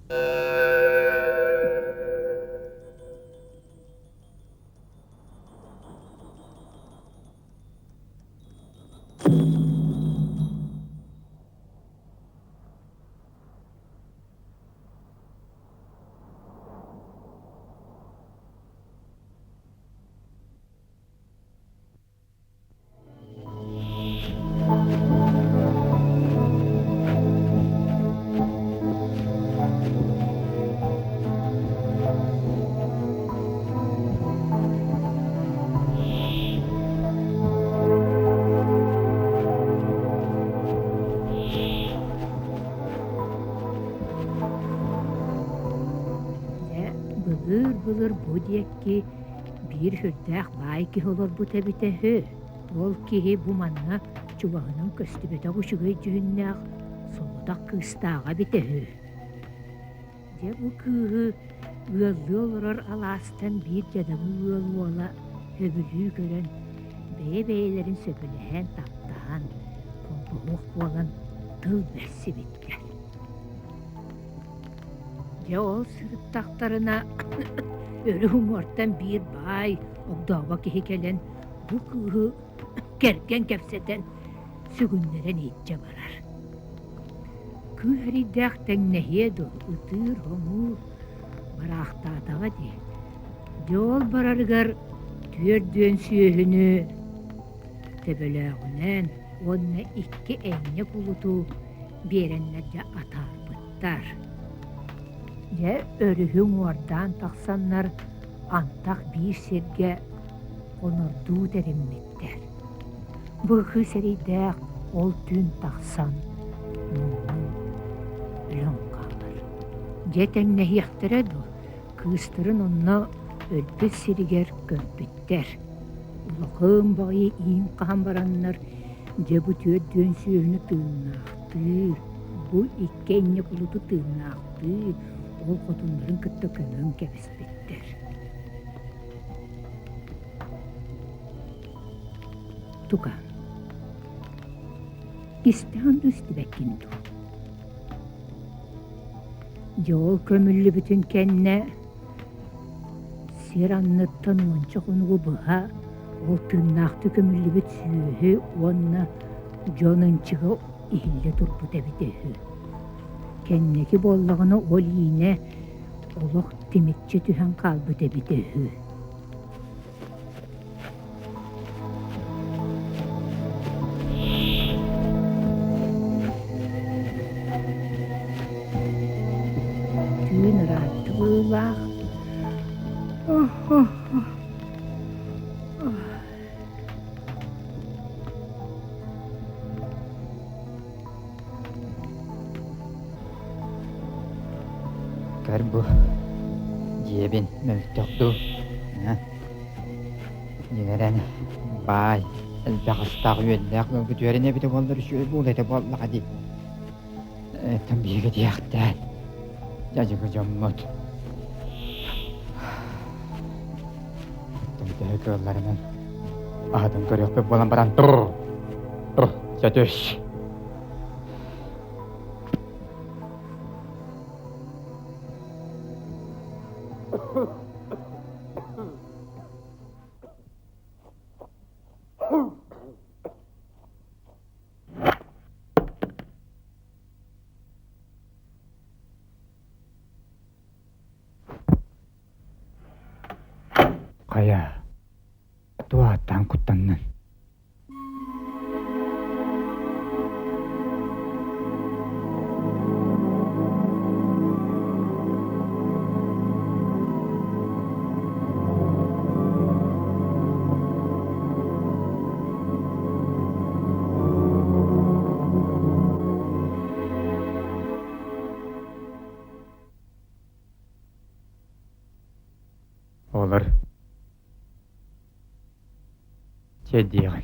Дьэ, былыыр-былыр бу диэки биир сүрдээх баай киһи олорбут эбитэ үһү. Ол киһи бу манна чугаһынан көстүбэтэх үчүгэй дьүһүннээх соҕотох кыыстааҕа эбитэ үһү. Дьэ бу кыыһы ыаллыы олорор алаастан биир дьадаҥы ыал уола сөбүлүү көрөн, бэйэ-бэйэлэрин сөбүлэһэн, таптаһан, холбоһуох буолан тыл бэрсибиттэр. Дьэ ол сырыттахтарына өрүс уҥуортан биир баай огдообо киһи кэлэн бу кыыһы кэргэн кэпсэтэн сүгүннэрэн илдьэ барар. Кыыс эрэйдээх тэҥнэһиэ дуо, ытыыр-хомуур бараахтаатаҕа дии. Дьэ ол барарыгар түөрдүөн сүөһүнү төбөлөөҕүнэн уонна икки энньэ кулуту биэрэннэр дьэ атаарбыттар. Дьэ өрүһү уҥуордаан тахсаннар антах биир сиргэ хонордуу тэриммиттэр. Быһыы сэрэйдээх ол түүн тахсан муннун өлөн хаалар. Дьэ тэҥнэһиэхтэрэ дуо, кыыстарын онно өлбүт сиригэр көмпүттэр. Улахан баҕайы иин хаһан бараннар, дьэ бу түөрдүөн сүөһүнү тыыннаахтыы, бу икки энньэ кулуту тыыннаахтыы ол хотуннарын кытта көмөн кэбиспиттэр. Тука, истэҕин дуу, истибэккин дуу? Дьэ ол көмүллүбүтүн кэннэ сир анныттан уонча хонугу быһа ол тыыннаахтыы көмүллүбүт сүөһү уонна дьон ынчыга иһиллэ турбут эбитэ үһү. Кэнники буоллаҕына ол иинэ олох тимиччи түһэн хаалбыт эбитэ үһү. Түүн ыраатта быһыылаах. Көр бу, дьиэбин мөлтөх дуу, Дьиҥэрэн, баай, элбэх астаах-үөллээх ыалга түөрэн эбитэ буоллар үчүгэй буолуо этэ буоллаҕа дии. Оттон биһиги диэхтээн, дьадьыгы дьоммут. Оттон төһө кыалларынан аһатын көрүөхпүт буолан баран тур, тур, сөтүс. Хайа, туох ааттаан куттаннын? Олор Чэйдиэҕиҥ.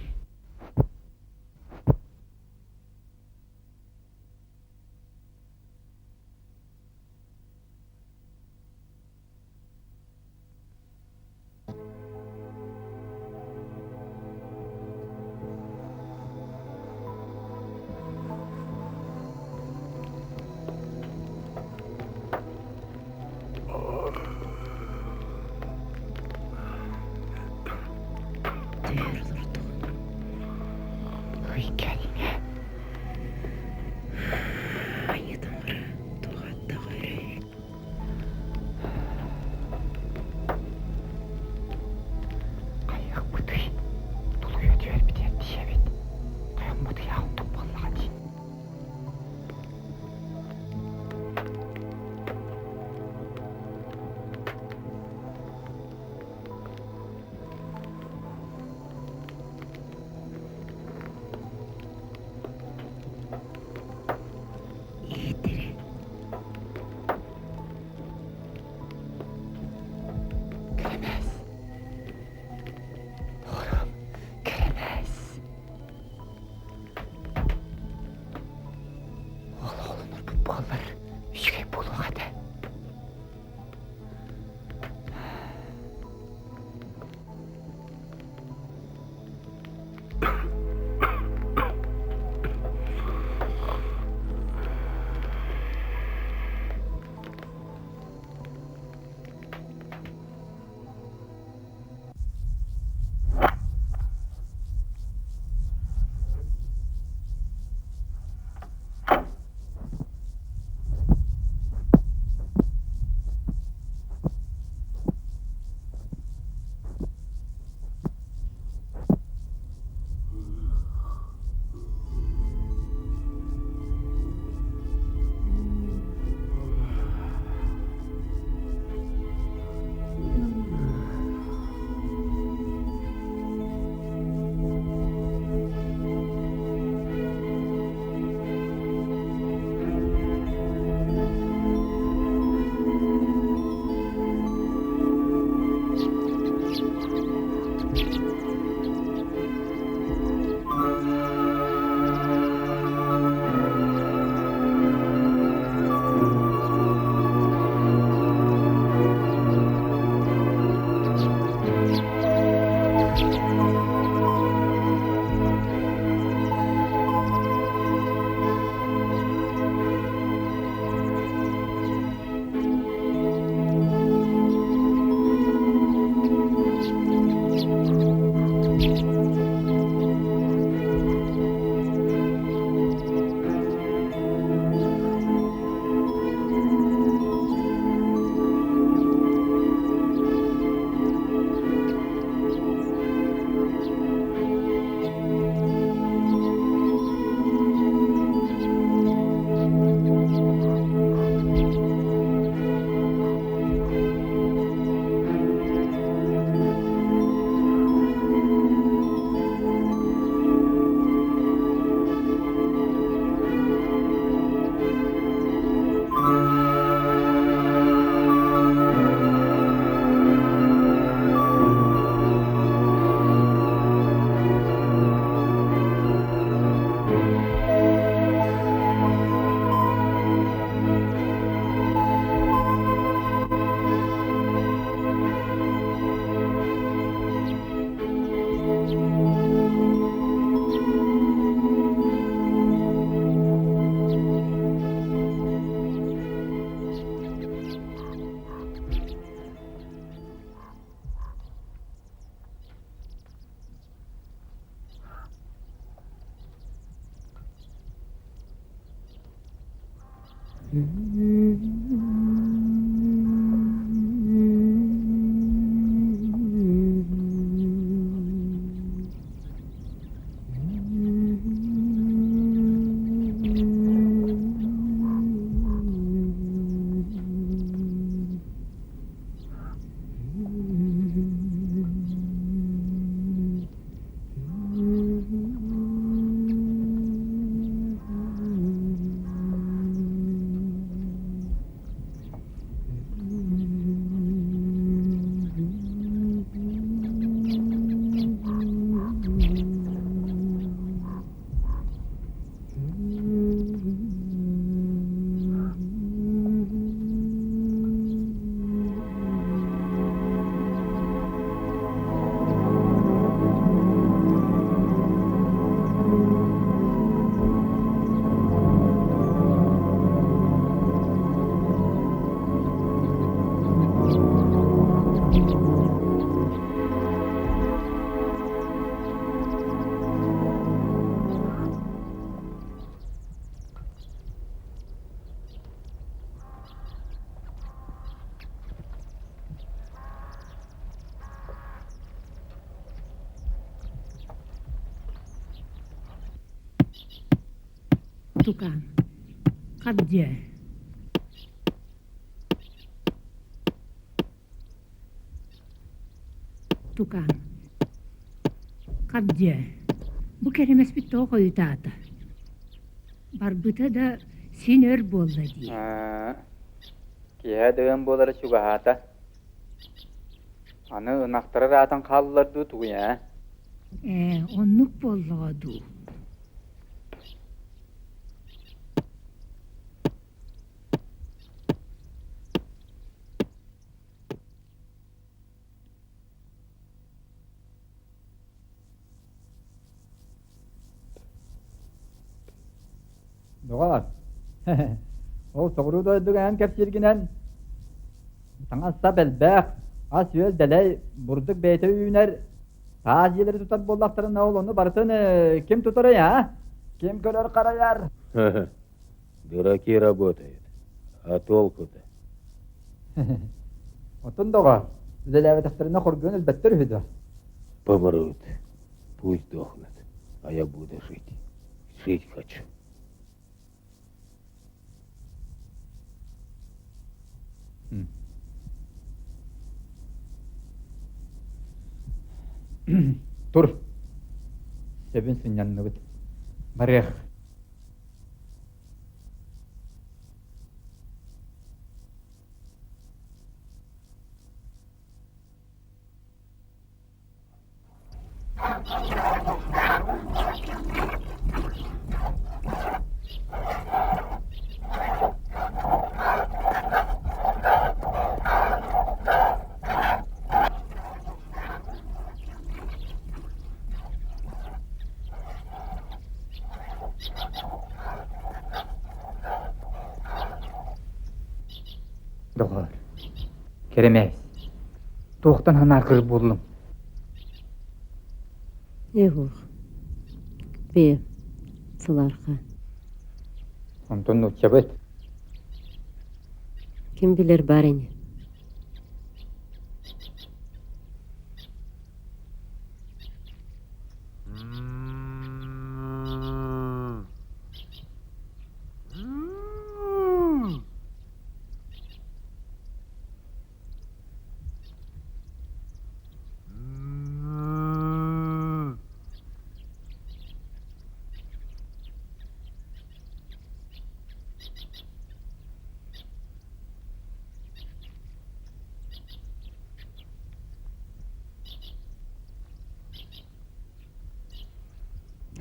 Тукаам, хабдьы Тукаам, хабдьы бу кэрэмэспит тоҕо хойутаата? Барбыта да син өр буолла дии. Киэһэ дыгын буолара чугаһаата. Аны ынахтара ыраатан хааллылар дуу тугуй ээ? Ээ, оннук буоллаҕа дуу. Доҕоор, ол соҕуруу дойдуга эн кэпсииргинэн таҥас-сап элбэх, ас-үөл дэлэй, бурдук бэйэтэ үүнэр, таас дьиэлэри тутар буоллахтарына ол ону барытын ким тутарый, а? Ким көрөр-харайар? Дураки работают. А толку-то? Оттон доҕоор, үлэлээбэтэхтэринэ хоргуйан өлбөттөр үһү дуо? Помрут. Пусть дохнут, а я буду жить. Жить хочу. Тур. Сөбүн сынньанныбыт. Барыах. Доҕоор, Кэрэмээс, туохтан санааргыыр буоллуҥ? Егор, бэйэ, сылаарха. Онтон нууччабыт. Ким билэр баар ини.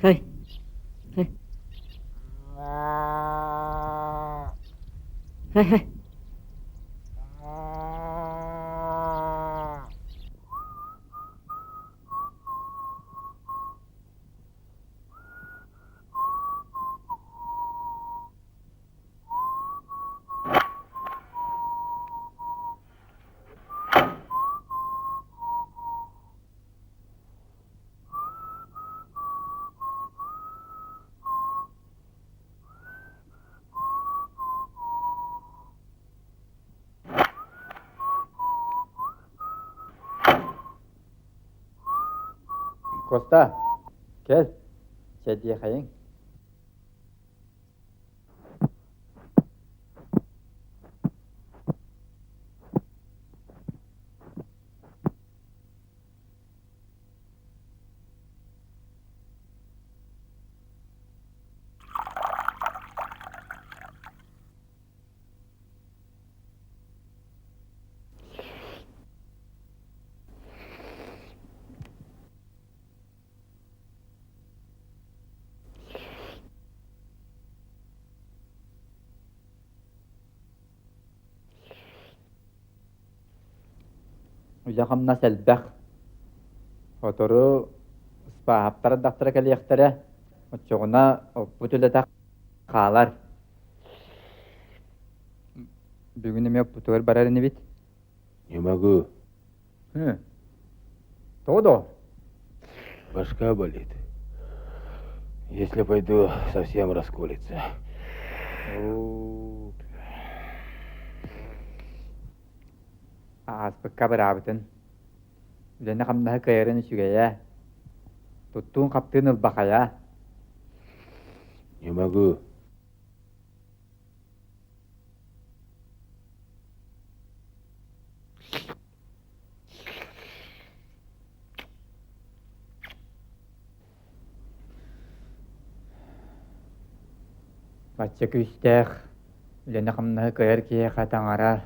Хай, хай. Хай, хай. Куоста, кэл, чэйдиэхэйиҥ. Үлэ-хамнас элбэх. Сотору ыспааһаптар ардахтара кэлиэхтэрэ, оччоҕуна оппут үлэтэ хаалар. Бүгүн эмиэ оппутугар барар инибит. Не могу. Тоҕо доо? Башка болит. Если пойду, совсем расколется. Ааспыкка быраабытын. Үлэни-хамнаһы кыайарын үчүгэйэ. Туттуун-хаптыын ылбахайа. Не могу. Бачча күүстээх, үлэни-хамнаһы кыайар киһиэхэ таҥара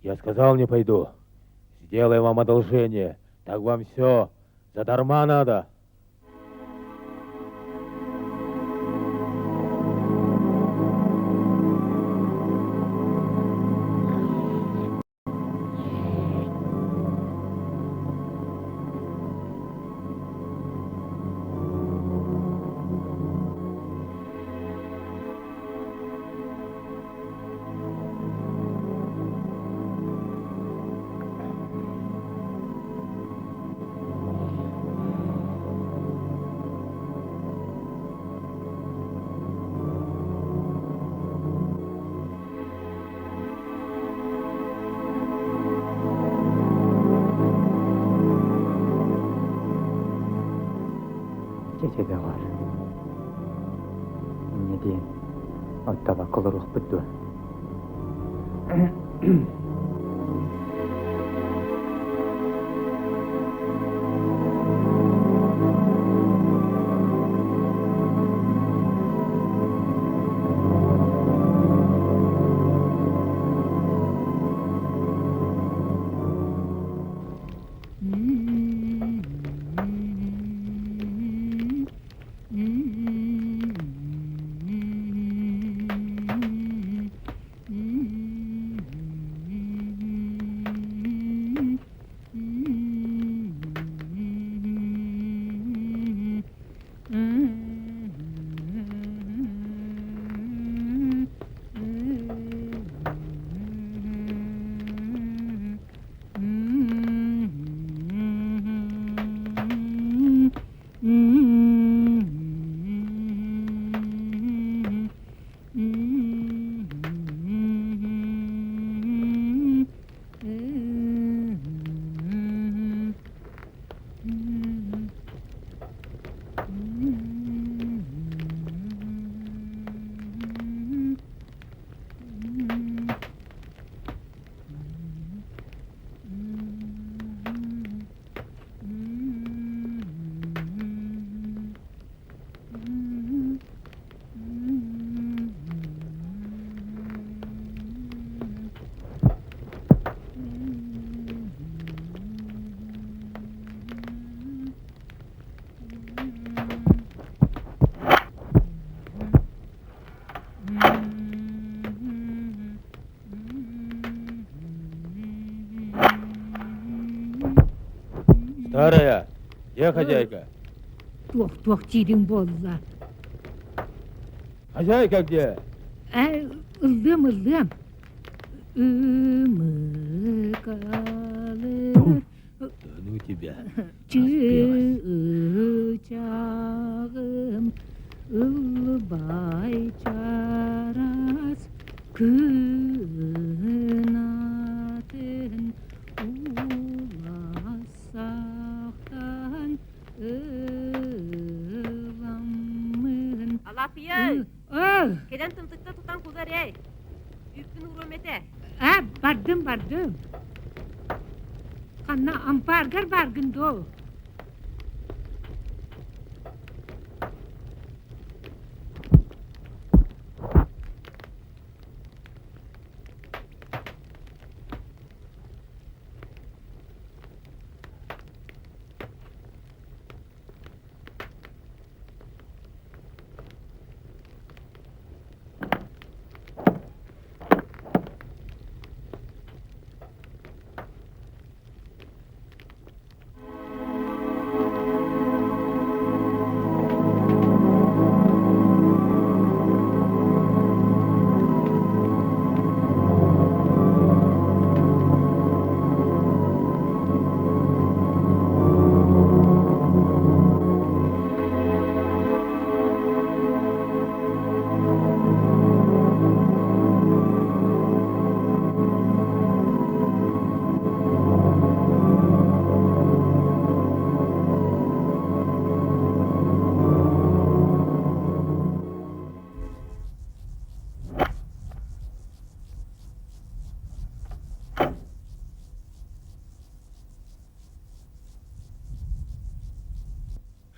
Я сказал, не пойду. Сделай вам одолжение. Так вам все задарма надо. Чэ, доҕор, инньэ диэн оттобокко олоруохпут дуо? Старая, где хозяйка? Туох-туох диириҥ буолла? Хозяйка где? Ээ, ыллыам, ыллыам. Ымыкалы Да ну тебя. Чыычааҕым ылбай чараас кынатын улассахтан. Эй, үүппүн ууруом этэ. Ээ, бардым, бардым. Ханна ампааргар бааргын дуо?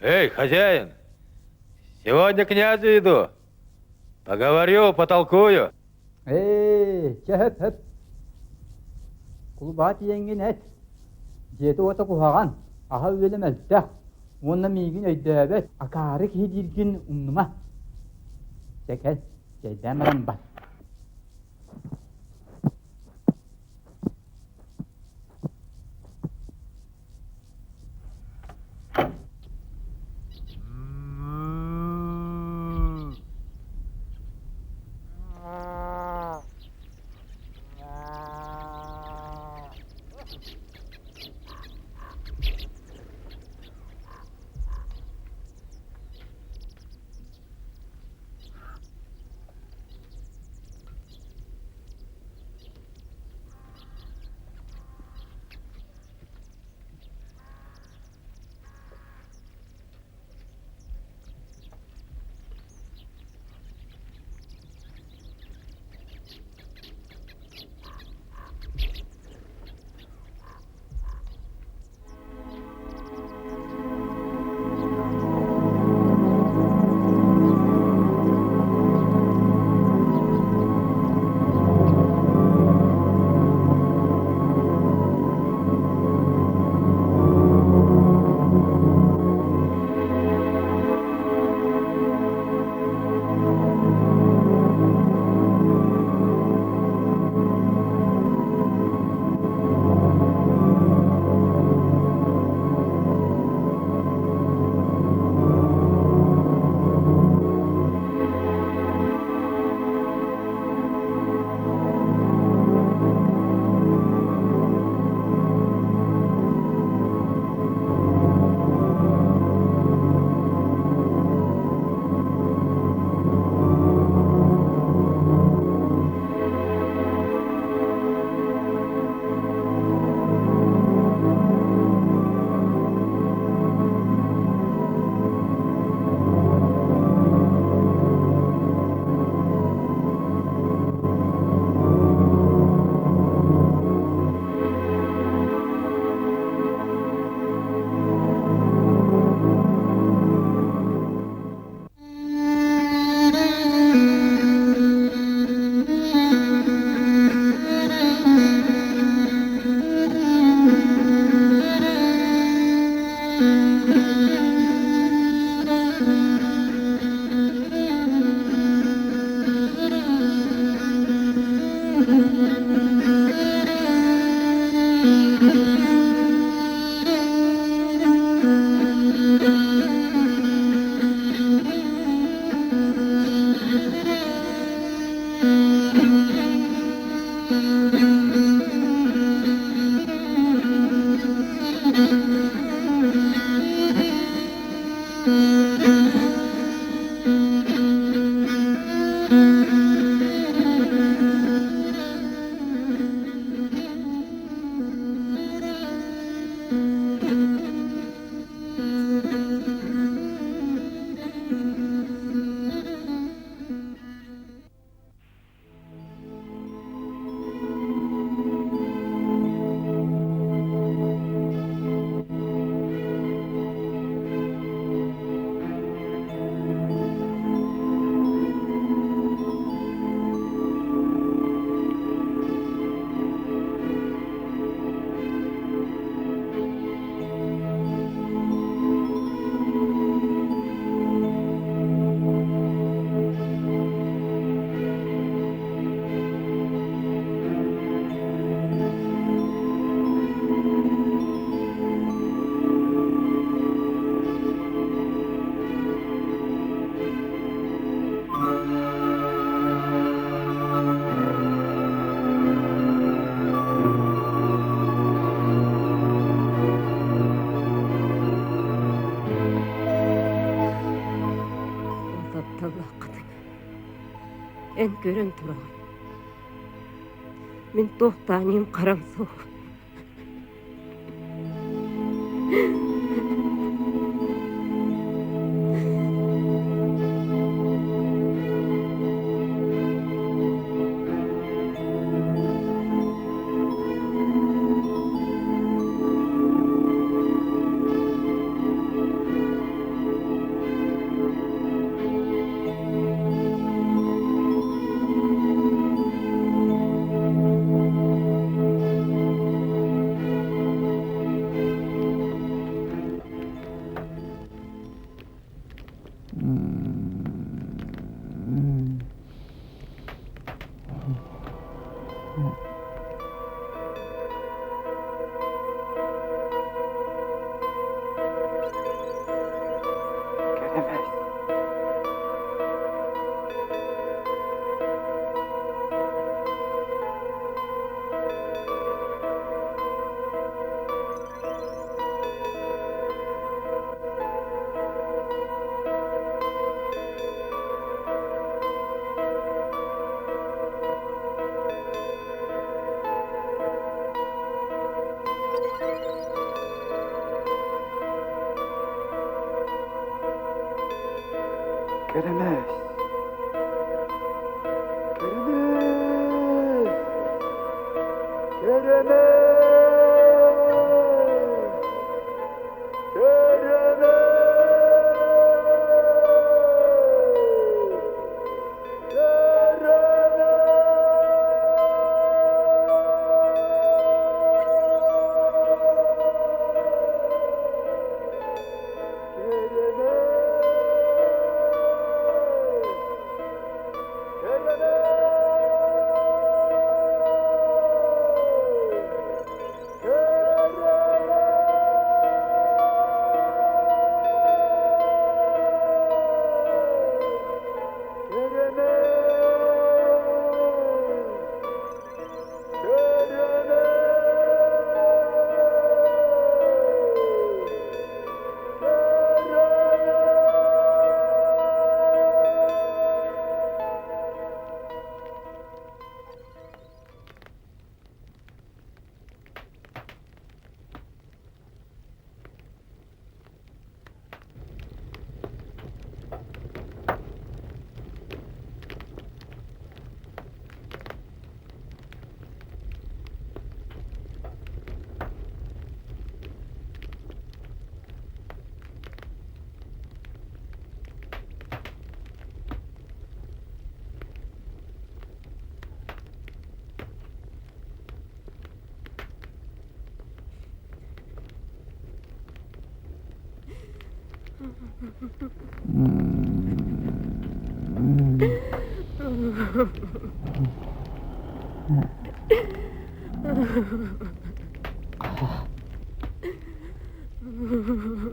Эй, хозяин, сегодня к князю иду. Поговорю, потолкую. Ээ, чэ сөп сөп. Кулубаҕа тиийэҥҥин эт. Дьиэтэ-уота куһаҕан, аһа-үөлэ мөлтөх уонна миигин өйдөөбөт, акаары киһи дииргин умнума. Чэ кэл, чэйдээн баран бар. Эн көрөн тураҕын. Мин туох да аньыым-харам суох. Кэрэмэс. Кэрэмэс. Кэрэмэс. Кэрэмэс. Кэрэмэс.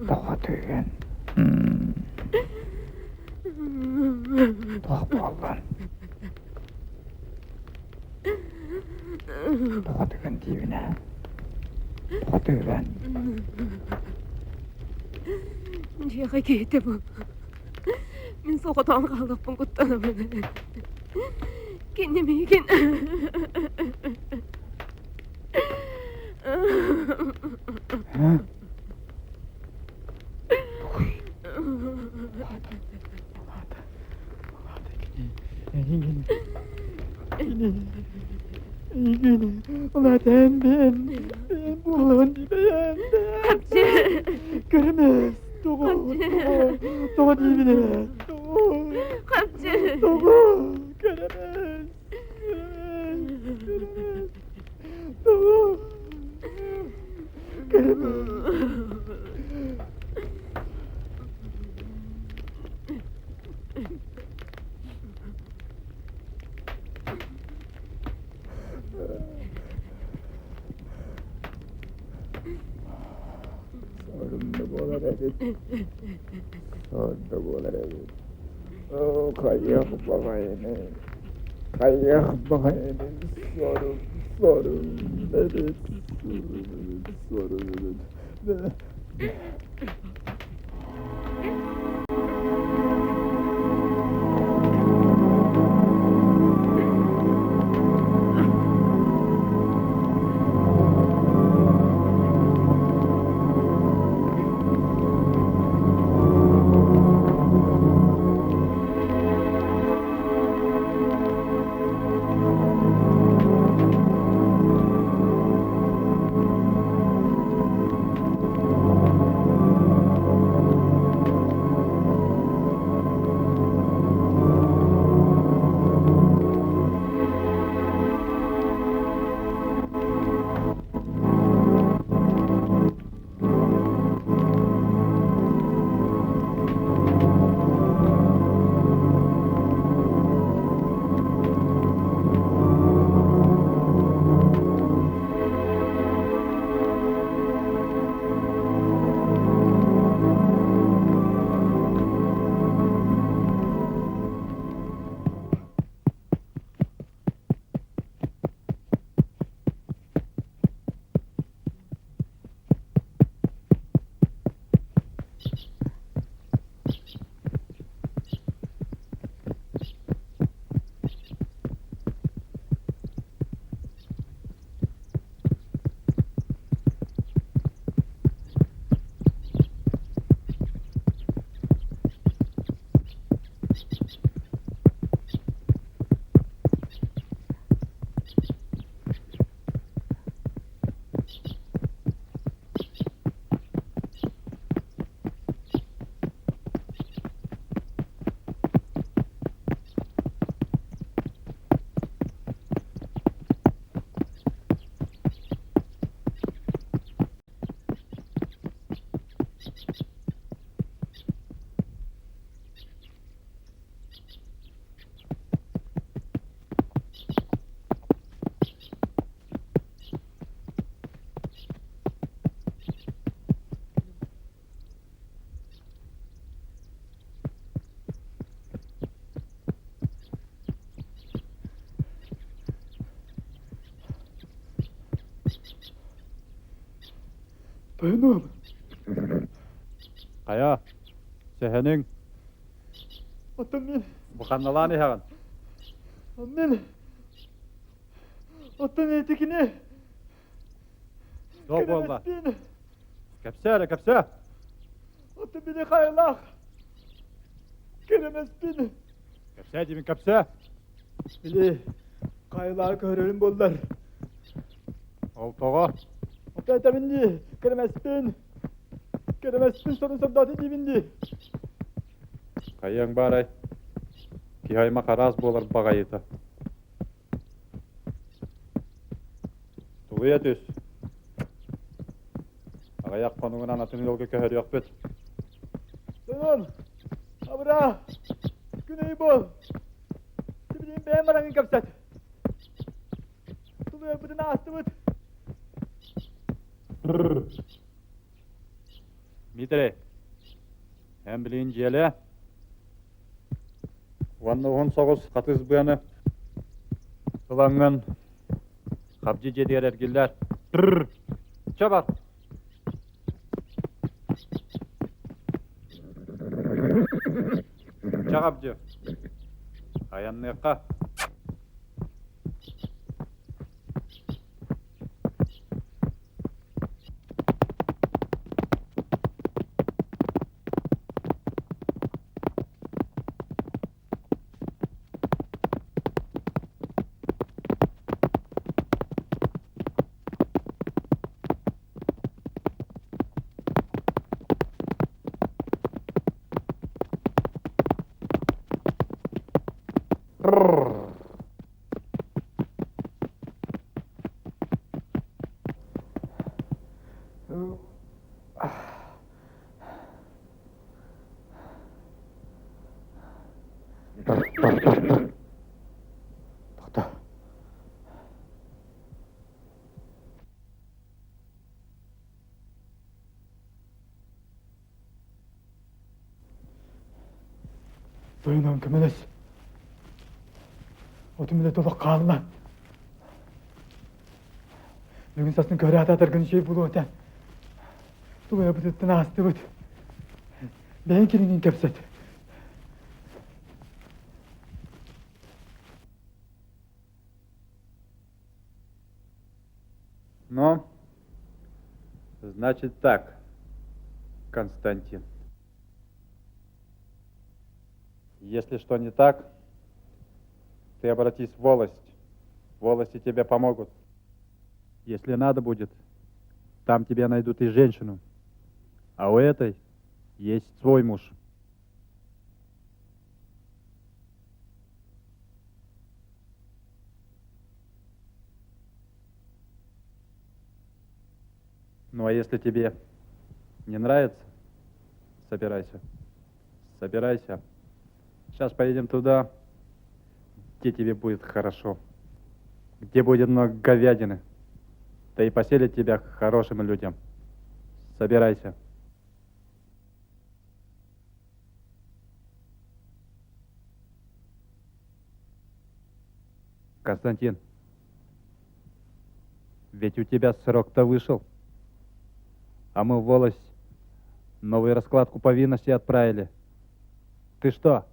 Тоҕо түгэн туох буоллун тоҕо түгэн диибин ээ тоҕо түгэн Дьиэҕэ киһитэ бу. Мин соҕотоҕун хаалыахпын куттанабын. Кини миигин Көрүмэс, тоҕо, тоҕо диибин ээ, тоҕо, тоҕо, көрөмөс, көрөмөс, тоҕо, көрөмөс. Сорунна буолар эбит. Сорунна буолар эбит. Оо, хайыах баҕайыный, хайыах баҕайыный, сорум, сорум эбит, сорум эбит, сорум эбит. Тойонуом. Хайа, сэһэниҥ? Оттон мин... Бу ханналаан иһэҕин? Мин... Оттон ити кини... Туох буолла? Кэпсээ эрэ, кэпсээ! Оттон били хайалаах Кэрэмэспин. Кэпсээ диибин, кэпсээ! Били хайалааҕы көһөрөрүм буоллар. Ол тоҕо? Оттон этэбин дии, кэрэмэспин. Кэрэмэспин сорун сордоото диибин дии. Хайыаҥ баарай? Киһи аймах араас буолар баҕайыта. Тулуйа түс. Аҕыйах хонугунан атын ыалга көһөрүөхпүт. Тойон, абыраа, күн буол. Сибилигин бэйэм бараҥын кэпсэт. Тулуйарбытын аастыбыт. Дмитрий, эн билигин дьиэлээ. Уонна уһун соҕус хатыс быаны ылаҥҥын хабдьы дьиэтигэр эргиллээр. Чэ бар. Чэ хабдьы. Айанныахха. Тоқта. Тойонон көмөлөс. Отум үлэ толох хаалла. Бүгүн сасын көрө ататаргын үчүгэй буолуо этэ. Тулуйабытыттан аастыбыт. Бэйэҥ киниҥин кэпсэт. Ну, значит так, Константин. Если что не так, ты обратись в волость. Волости тебе помогут. Если надо будет, там тебе найдут и женщину. А у этой есть свой муж. Ну а если тебе не нравится, собирайся. Собирайся. Сейчас поедем туда, где тебе будет хорошо. Где будет много говядины. Да и поселят тебя к хорошим людям. Собирайся. Константин, ведь у тебя срок-то вышел. А мы в волость новую раскладку повинности отправили. Ты что,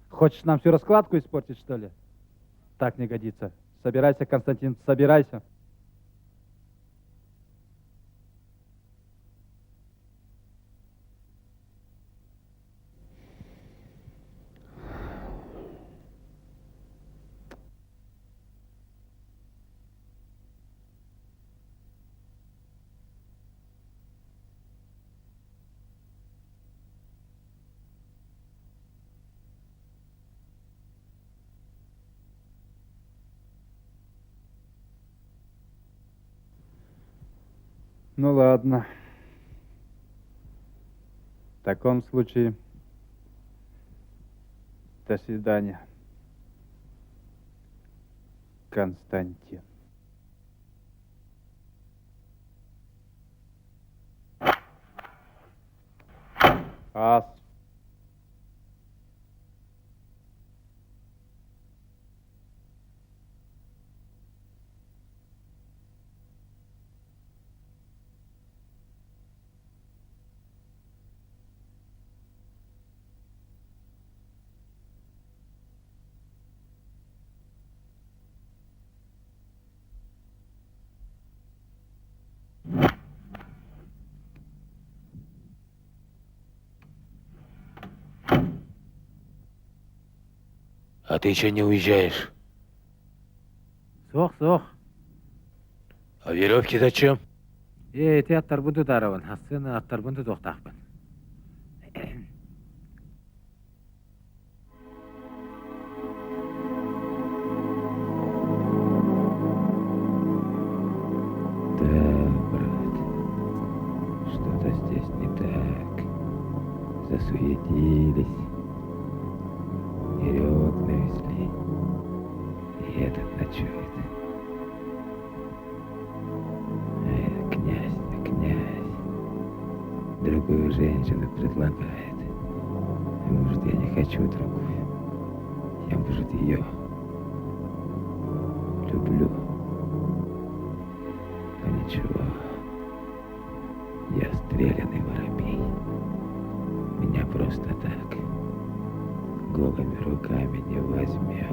хочешь нам всю раскладку испортить, что ли? Так не годится. Собирайся, Константин, собирайся. Ну ладно. В таком случае, до свидания, Константин. Ас. А ты че не уезжаешь? Суох, суох. А веревки зачем? Ээ, ити аттарбын тутаарабын, ассыын аттарбын тутуохтаахпын. Да, брат, что-то здесь не так. Засуетились. Веревок навезли. И этот ночует. Эх, князь-то князь. Другую женщину предлагает. Может, я не хочу другую. Я, может, ее люблю. Но ничего. Я стреляный воробей. Меня просто так голыми руками не возьмешь.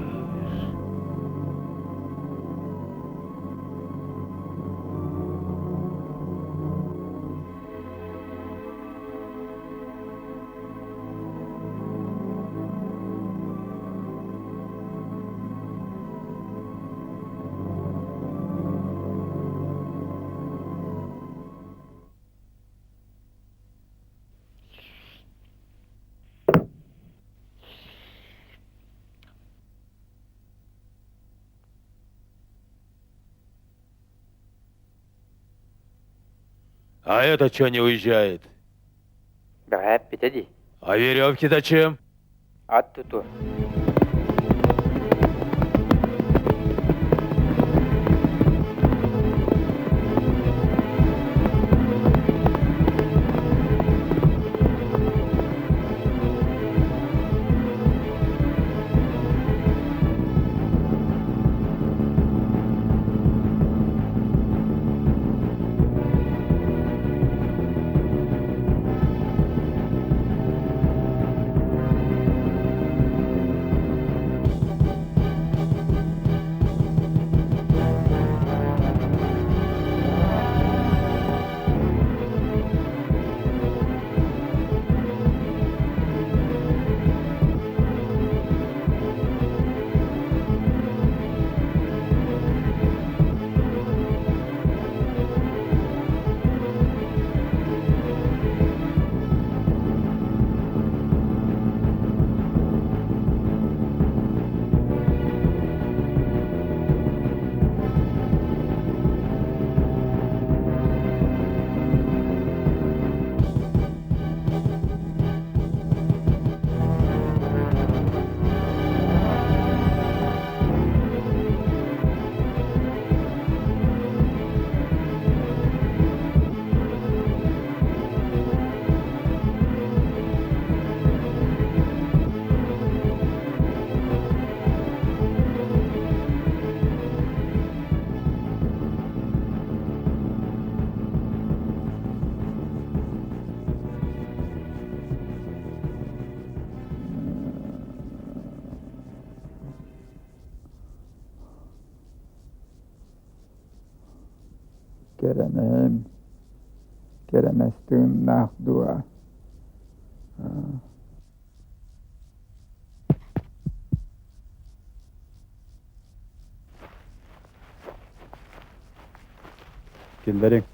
А это что не уезжает? Бэҕэһээ эппитэ дии. А веревки зачем? Ат туту. Кэрэмэһим, кэрэмэс тыыннаах дуо Киллэриҥ.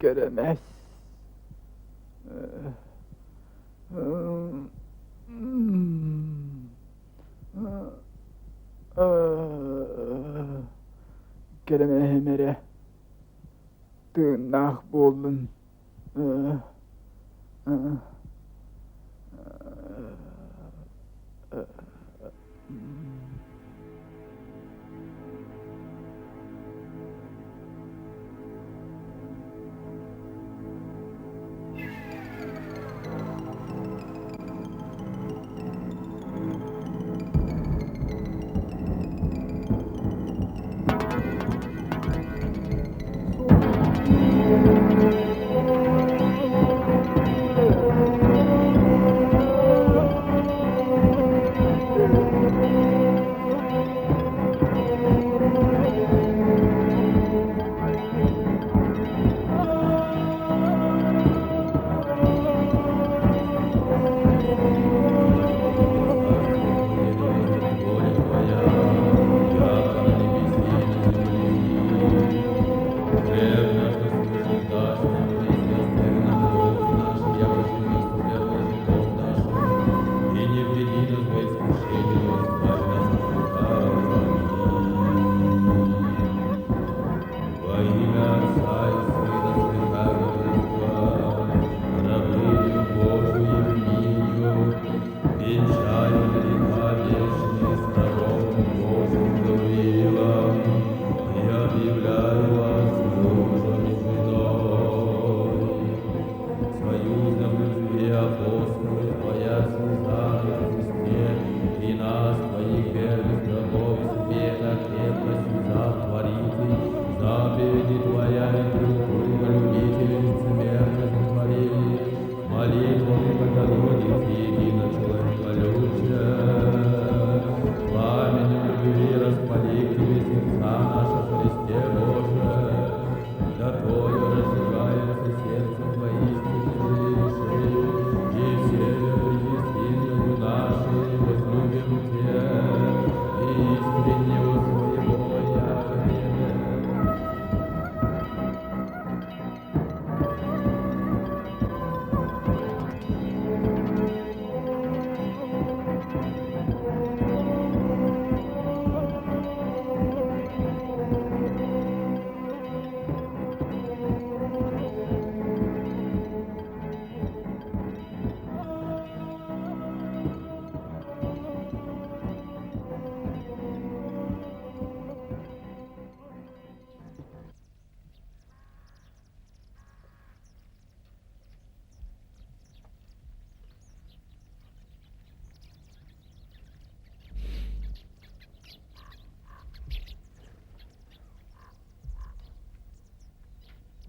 Кэрэмэс Кэрэмэһим эрэ тыыннаах буоллун.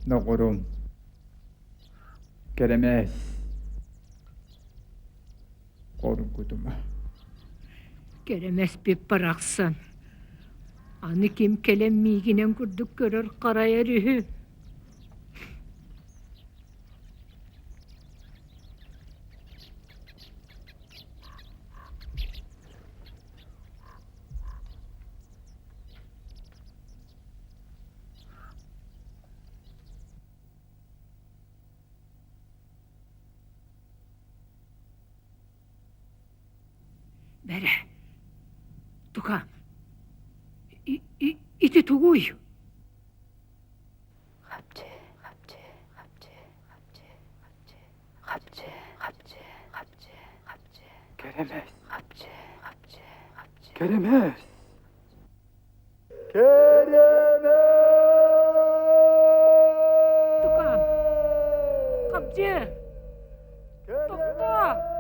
Доҕорум, Кэрэмээс, хоргутума. Кэрэмэспит барахсан, аны ким кэлэн миигинэн курдук көрөр-харайар үһү. Бэрэ, тукаам, ити тугуй? Хапчы, хапчы, хапчы, хапчы, хапчы, хапчы, хапчы, хапчы, хапчы. Кэрэмэс. Хапчы, хапчы, хапчы. Кэрэмэс. Кэрэмэс! Тукаам, хапчы, тохтоо!